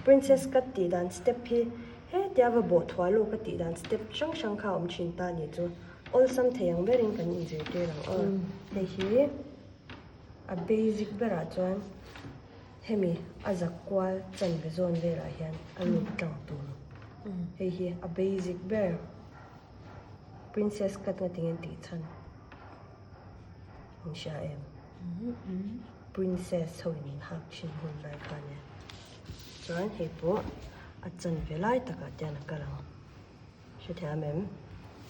Princess cut tih dan step hi hetia va bawh thuah lawk a tih dan step hrang hrang kha a awm thin ta nih chu awlsam thei ang berin kan inzirtir ang aw. Hei hi a basic berah chuan hemi a zak kual chanve zawn velah hian a lut tlang tur. Hei hi a basic ber princess cut nga tinge tih chhan in hria em? Princess ho in hak thin hun lai kha nia. Chuan hei pawh a chanve lai takah te hian a kal ang. Hrethiam em?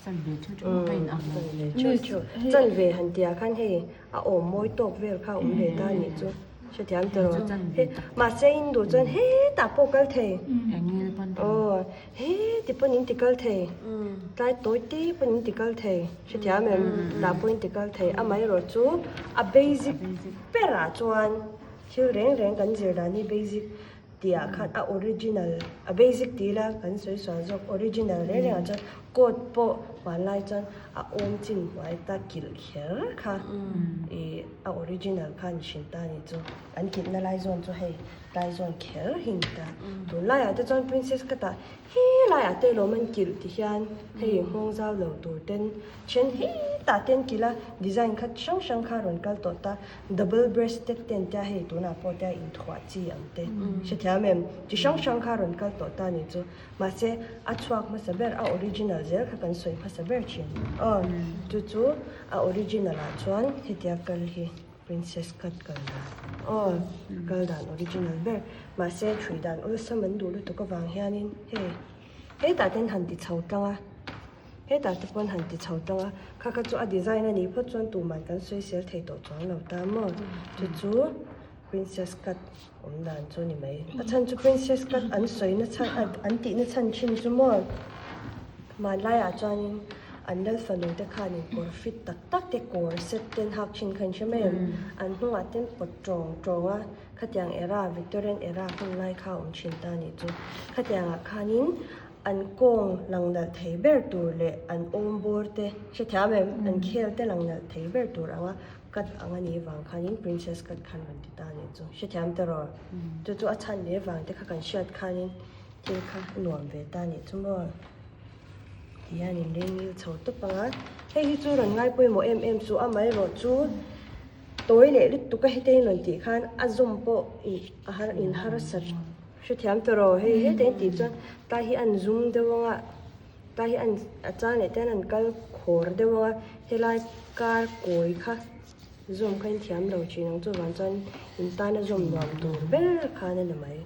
Chanve theuh theuh ka in ang lo. Chanve theuh theuh. Chanve han tih ah khan hei a awm mawi tawk vel kha a awm ve ta anih chu. Hrethiam ta rawh. Hei mahse in duh chuan hetah pawh kal thei. Aw heti pawn in ti kal thei. Tlai tawi te pawn in ti kal thei. Hrethiam em? Tah pawh in ti kal thei. Amaherawh chu a basic berah chuan thil reng reng kan zir dan hi basic tih ah khan a original a basic tih ila kan sawi sual zawk original reng reng ah chuan coat pawh hmanlai chuan a awm chin hnuai ta kilh kher kha ih a original kha an hrin ta anih chu an kilh na lai zawn chu hei tlai zawn kher hi a ni ta tunlai ah te chuan princess cut ah helai ah te lawm an kilh ti hian hei nghawng zau lo tur ten then hetah te an kilh a design kha hrang hrang kha a rawn kal tawh ta. Double breasted te an tia hei tunah pawh tia inthuah chi ang te hrethiam em? Chi hrang hrang kha rawn kal tawh ta ni chu. Mahse a chhuak hmasa ber a original zel kha kan sawi hmasa ber thin. Aw chu chu a original ah chuan hetia kal hi princess cut kal dan aw kal dan original ber. Mahse thui dan awlsam an duh lutuk avang hianin hei hetah ten han ti chho tlang a. Hetah te pawn han ti chho tang a, kha kha chu a design a nih phawt chuan tuman kan sawisel thei tawh chuang lo ta maw? Chu chu princess cut awm dan chu a ni mai. A chhan chu princess cut an sawi na chhan an tih na chhan thin chu maw? Hmanlaiah chuanin an lal fanu te khanin kawr fit tak tak te kawr set te an hak thin kha in hre mai em? An hnungah ten pawt tawng tawng a, khatiang era Victorian era hun lai kha a awm thin ta a nih chu. Khatiangah khanin An kawng lang nalh thei ber tur leh an awm bawr te hrethiam em? An khel te lang nalh thei ber tur anga cut ang a nih vang khanin princess cut khan rawn ti ta a nih chu. Hrethiam ta rawh. Chu chu a chhan leh vang te kha kan hriat khanin thil kha a nuam ve ta a nih chu maw? Ti hian in ring ngil chho tawp ang a. Hei hi chu rawn ngai pawimawh em em chu amaherawh chu tawi leh lutuk a heta in rawn tih khan a zawm pawh ih a har in harsat. Hrethiam ta rawh, hei heta in tih chuan tlai hi an zum deuh ang a, tlai hi an a chang leh te hian an kal khawr deuh ang a, helai kar kawi kha zawm kha in thiam lo thin ang chuvang chuan in tana zawm nuam tur ber khan a ni mai.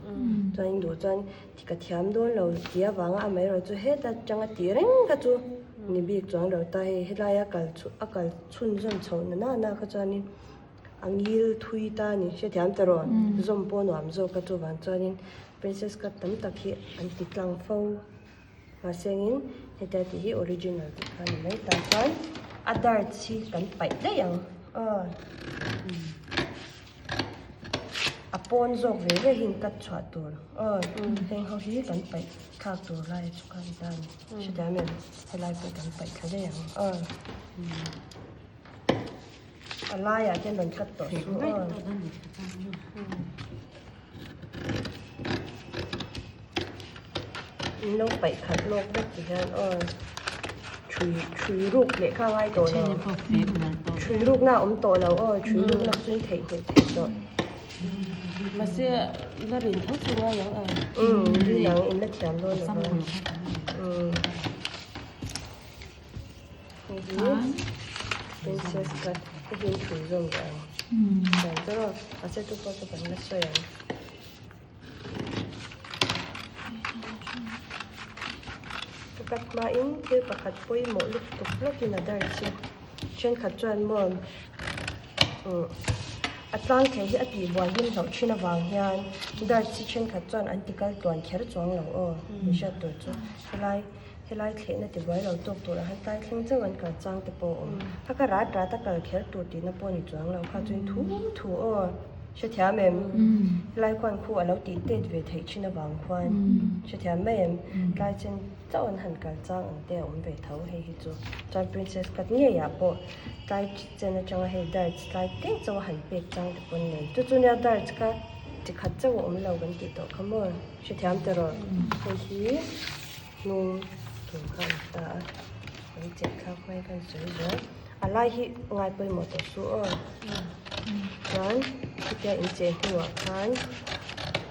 Chuan in duh chuan ka thiam dawn lo tih avanga amaherawh chu heta tanga tih reng kha chu ni bik chuang lo ta hei helaia kal a kal chhunzawm chhoh na nana kha chuanin. A ngil thui ta a ni. Hrethiam ta rawh. Zawm pawh nuam zawk a chuvang chuanin princess cut tam tak hi an ti tlang fo. Mahsengin hetia tih hi original tih kha a ni mai ta chuan a darts hi kan paih daih ang aw. A pawn zawk ve ve hi in cut chhuah tur aw. Heng ho hi kan paih thlak tur lai chu kha a ni ta a ni. Hrethiam em? Helai pawh kan paih thla daih ang aw. A laiah te rawn cut tawh chu aw. In lo paih khat lawk vek ti hian aw. Thui thui ruk leh kha ngai tawh lo. Thui ruk na a awm tawh lo aw. Thui ruk na chu in theihnghilh theih tawh. Mahse la rin tho chu ngai ang a. Umm rin ang in la thiam dawn lo va. Umm. Hei hi princess cut hei hi in thui zawm leh ang chuan chu rawh mahse chu pawh chu kan la sawi ang ka cut hmain thil pakhat pawimawh lutuk lawkin a dar chi thenkhat chuan maw a tlang thei hi a tihbuai hlim hlauh thin avang hian dar chi thenkhat chuan an ti kal tluan kher chuang lo aw min hriat tur chu helai. Helai thlehna tibuai lo tawk turah han tlai thleng chauh an kal chang te pawh a awm. A ka rat rat a kal kher tur tihna pawh a ni chuang lo kha chuan thu thu aw hrethiam em? Helai khuan khu a lo tih tet ve theih thin avang khuan hrethiam mai em? Tlai chen chauh an han kal chang ang te a awm ve tho hei hi chu. Chuan princess cut ngeiah pawh tlai chen atanga hei darts tlai teng chauh a han pek chang te pawh an nei. Chu chu nia darts kha. Chi khat chauh a awm lo kan tih tawh kha maw? Hrethiam ta rawh. Hei hi hnung tur kha a ni ta a, kan chet thlak hmai khan sawi zual. A lai hi ngai pawimawh tawh su aw. Chuan chutia in cheh hnuah khan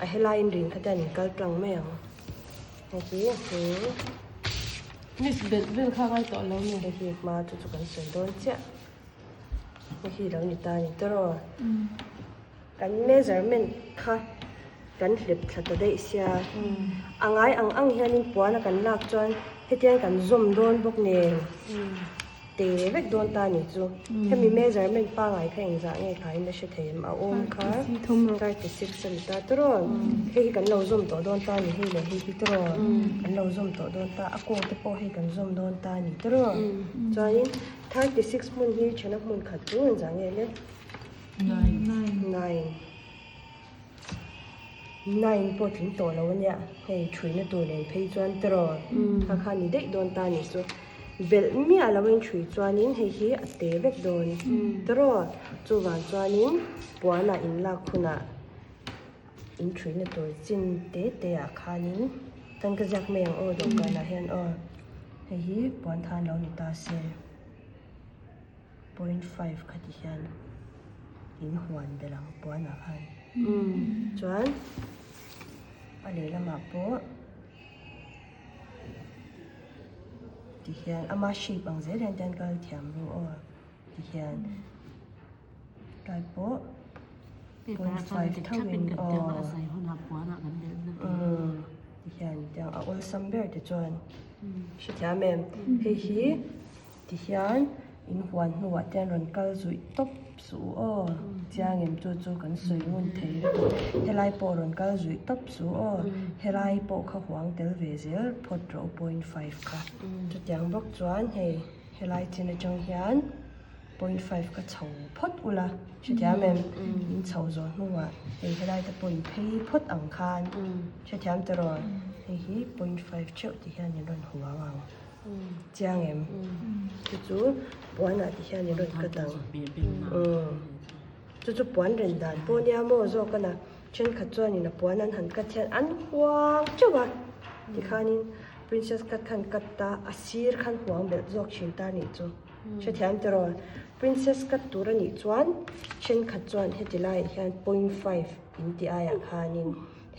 a helai in rin kha te an inkal tlang mai ang. Hei hi a hnung. Miss belh vel kha ngai tawh lo ni. Hei hi hma chu chu kan sawi dawn chiah. Hei hi lo ni ta a ni tawh. Kan measurement kha kan hlep thla ta daih sia, a ngai ang ang hianin puana kan lak chuan hetiang kan zawm dawn bawk nen te vek dawn ta ni chu. Hemi measurement pangai kha engzah nge khain a hre thei em? A awm kha 36 a ni ta tawrh. Hei hi kan lo zawm tawh dawn ta ni hei leh hei hi tawrh kan lo zawm tawh dawn ta, a kaw te pawh hei kan zawm dawn ta ni tawrh. Chuanin 36 hmun hi thena hmun khat chu engzah nge le? Nine. Nine pawh tling tawh lo ania hei thuina tur nen phei chuan tiraw kha kha ni daih dawn ta ni chu belh miah lo in thui chuanin hei hi a te vek dawn tiraw chuvang chuanin puanah in lak hunah in thuina tur chin te te ah khanin kan ka ziak mai ang aw dawhkanah hian aw hei hi puan than lo ni ta se. Point five kha ti hian in huan belh ang puanah khan chuan a lehlamah pawh ti hian ama shape ang zel hian tian kal thiam ru aw ti hian tlai pawh point five tho in aw ti hian tiang a awlsam ber te chuan hrethiam em hei hi. Tihian in huan hnuah te an rawn kal zuih tawp suh u aw, chiang em chu chu kan sawi ngun thei lutuk, helai pawh rawn kal zuih tawp suh u aw, helai pawh kha huang tel ve zel phawt rawh u point five kha. Chutiang bawk chuan hei helai chin atang hian point five kha chho phawt ula hrethiam em, in chho zawh hnuah hei helai te pawh in phei phawt ang khan hrethiam tiraw, hei hi point five theuh ti hian in rawn huang ang. Chiang em? Chu chu puanah ti hian in rawn cut ang. Chu chu puan ren dan pawh nia maw zawk a na. Thenkhat chuanin a puan an han cut hian an huang teuh a. Tikhanin princess cut khan cut ta a sir khan huang belh zawk thin ta nih chu. Hrethiam tiraw? Princess cut tur a nih chuan thenkhat chuan heti laiah hian point five in tih aiah khanin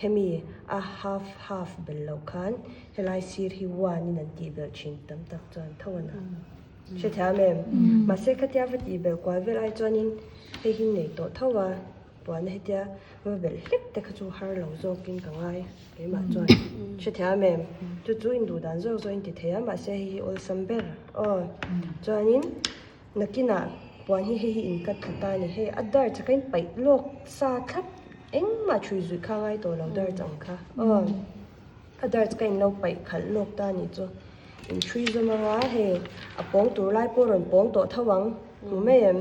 Hemi a half half bel loh khan helai sir hi one in an tih belh thin tam tak chuan tho a na. Hrethiam em? Mahse khatia va tih belh kual vel ai chuanin hei hi nei tawh tho a, puana hetia va belh hlek te kha chu har lo zawkin ka ngai keimah chuan. Hrethiam em? Chu chu induh dan zawk zawk in ti thei a, mahse hei hi awlsam ber aw. Chuanin Nakinah puan hi hei hi in cut thla ta a ni. Hei a dar chaka in paih lawk sa thlap engmah thui zuih kha ngai tawh lo dar chang kha aw a dar chaka in lo paih khalh lawk ta a nih chu in thui zawm anga hei a pawng tur lai pawh rawn pawng tawh tho ang hmu mai em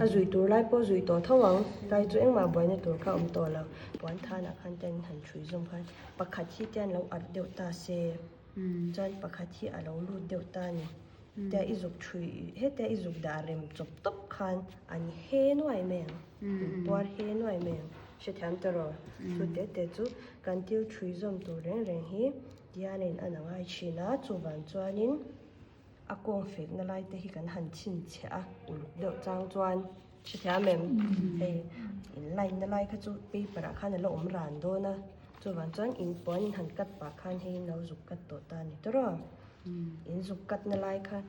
a zui tur lai pawh zui tawh tho ang tlai chu engmah buaina tur kha a awm tawh lo puan thanah khan te an han thui zawm khan pakhat hi te an lo arh deuh ta se. Chuan pakhat hi a lo lut deuh ta a ni. Tia i zuk thui, hetia i zuk dah rem chawp tawp khan an he nuai mai ang, an puar he nuai mai ang. Hrethiam ta rawh. Chu te te chu kan thil thui zawm tur reng reng hi tianin a na ngai thin a, chuvang chuanin a kawng fekna lai te hi kan han chhinchhiah a, uluk deuh chang chuan. Hrethiam em? Hei in line na lai kha chu paper ah khan a la awm ran dawn a, chuvang chuan in puan in han cut pah khan hei in lo zuk cut tawh ta a ni tawrh a, in zuk cut na lai kha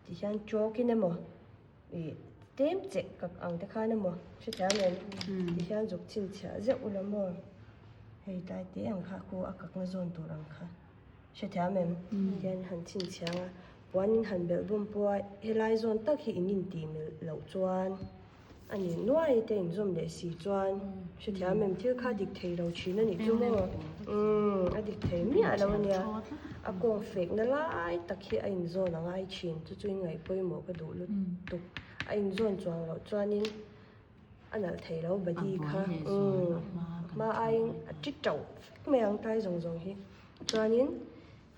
ti hian chalk in emaw ih tlem cheh kak ang te khan emaw hrethiam em? Ti hian zuk chhinchhiah zeuh ula maw hei tlai te ang kha khu a kakna zawn tur ang kha. Hrethiam em? Hian han chhinchhiang a, puan in han belh bawm pawh a, helai zawn tak hi in intih milh loh chuan a ni nuai te inzawm leh si chuan hrethiam em? Thil kha dik thei lo thin a nih chu maw? Umm a dik thei miah lo a nia, a kawng fekna lai tak hi a inzawn a ngai thin, chu chu in ngaih pawimawh ka duh lutuk, a inzawn chuang loh chuanin. A nalh thei lo body kha umm hma aiin a ti tauh vek mai ang tlai zawng zawng hi chuanin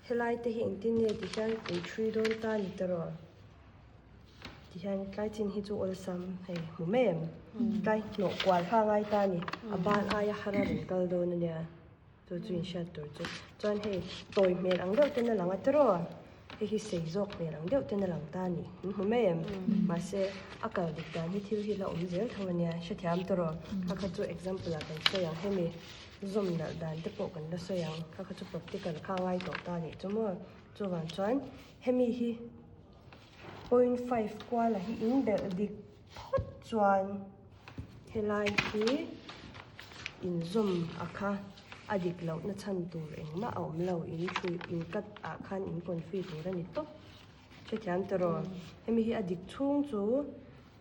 helai te hi engtin nge ti hian in thui dawn ta ni tawh rawh. Tihian tlai chin hi chu awlsam hei hmu mai em? Tlai hnawh kual kha a ngai ta a ni. A ban aia har a rawn kal dawn a nia. Chu chu inhriat tur chu. Chuan hei tawi hmel ang deuh ten a lang a tiraw? Hei hi sei zawk hmel ang deuh ten a lang ta a ni. In hmu mai em? Mahse a kal dik dan hi thil hi la awm zel tho a nia. Hrethiam tiraw? Kha kha chu example ah kan sawi ang. Hemi zawm nalh dan te pawh kan la sawi ang. Kha kha chu practical kha a ngai tawh ta a nih chu maw? Chuvang chuan hemi hi. Point 5 kuala hi in belh dik phawt chuan helai hi inzawm a kha a dik loh na chhan tur engmah a awm lo in hrui in cut ah khan in confi tur a ni tawp hrethiam tiraw hemi hi a dik chhung chu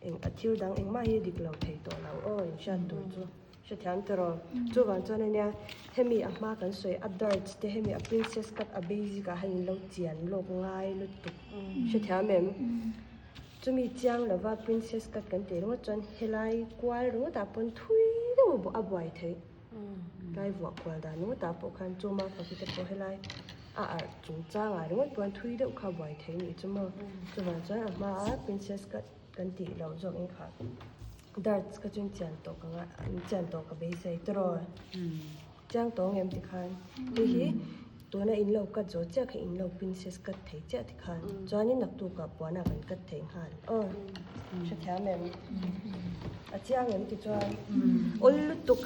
eng a thil dang engmah hi a dik lo thei tawh lo aw in hriat tur chu. Hrethiam tiraw? Chuvang chuan ania hemi a hma kan sawi a darts te hemi a princess cut a basic ah hian in lo chian lawk ngai lutuk. Hrethiam em? Chumi chiang lova princess cut kan tih ringawt chuan helai kual ringawt ah pawn thui deuh a buai theih. Tlai vuah kual dan ringawt ah pawh khan chuma pakhi te pawh helai a arh chungchang ah ringawt pawn thui deuh kha a buai theih anih chu maw. Chuvang chuan a hma a princess cut kan tih loh zawk in kha. Darts ka chuan chian tawh ka ngai an chian tawh ka beisei tiraw chiang tawh ang em tikhan hei hi tuna in lo cut zawh chiah kha in lo princess cut thei chiah tikhan chuanin naktukah puanah kan cut thei nghal aw hrethiam em a chiang em tichuan awl lutuk.